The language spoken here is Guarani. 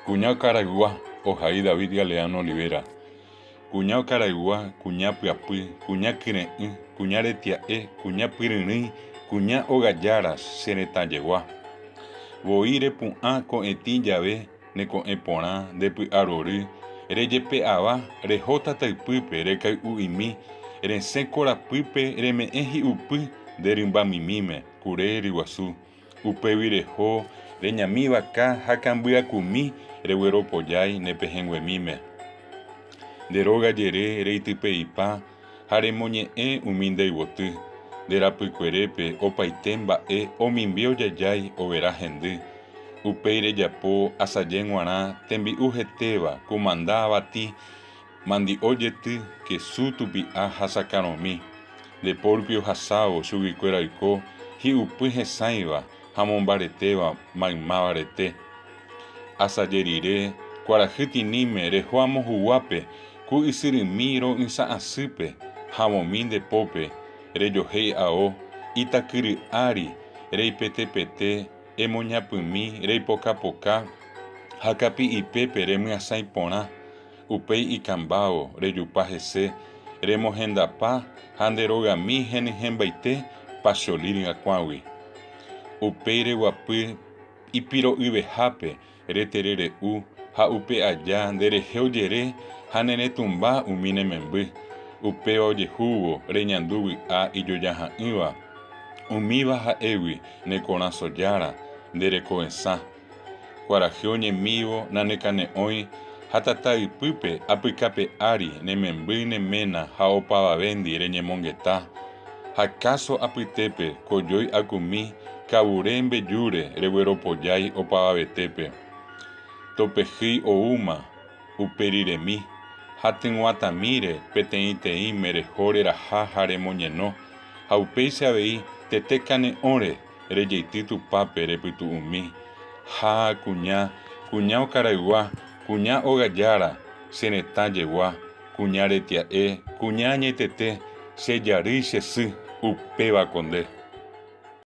Kuña okaraygua, ohai David Galeano Olivera. Kuña okaraygua, kuña pyapy, kuña kyre'ỹ, kuña retia'e, kuña pyryrỹi, kuña ogajára, che retã jegua. Voi repu'ã ko'ẽtĩ jave ne ko'ẽ porã, nde py'a rory, rejepe'ava, reho tataypýpe, rekay'u'imi, resẽ korapýpe, reme'ẽ hi'upy nde rymbamimíme, kure ryguasu. Upégui reho reñami vaka ha kambyakumi regueropojái ne pehẽnguemíme. Nde róga jere reitypeipa ha remoñe'ẽ umi nde yvoty. Nde rapykuerépe opaite mba'e omimbi ojajái overa hendy. Upéi rejapo asaje g̃uarã tembi'u hetéva, kumanda avati, mandi'o jety, kesu, tupi'a ha sakarõmi. Nde pórupi ohasávo chuguikuéra oiko hi'upy hesãiva ha mombaretéva maymáva rete. Asaje rire, kuarahy tiníme reho amo huguápe ku ysyrymi ro'ysã asýpe ha vomi nde pópe rejohéi ao itakyry ári reipetepete emoñapymi reipokapoka ha kapi'ipépe remyasãi porã Upéi ikãmbávo rejupa hese, remohendapa ha nde rogami henyhẽmbaite pacholi ryakuãgui. Upéi reguapy ipiro'yvehápe reterere'u ha upe aja nde rehe ojere ha ne retũmba umi ne memby. Upéva ojehúvo reñandu vy'a ijojaha'ỹva, umíva ha'égui ne korasõ jára, nde rekoesã. Kuarahy oñemívo nanekane'õi ha tata ypýpe apykape ári ne memby ne ména ha opavavéndi reñemongeta. Ha káso apytépe kojói akumi kavure mbejúre regueropojái opavavetépe. Topehýi oúma upe riremi ha tyg̃uatãmíre peteĩteĩme reho reraha ha remoñeno ha upéicha avei tete kane'õre Rejeity Tupãpe repytu'umi. Ha, kuña, kuña okaraygua, kuña óga jára, che retã jegua, kuña retia'e, kuña añetete, che jarýi che sy, upéva ko nde.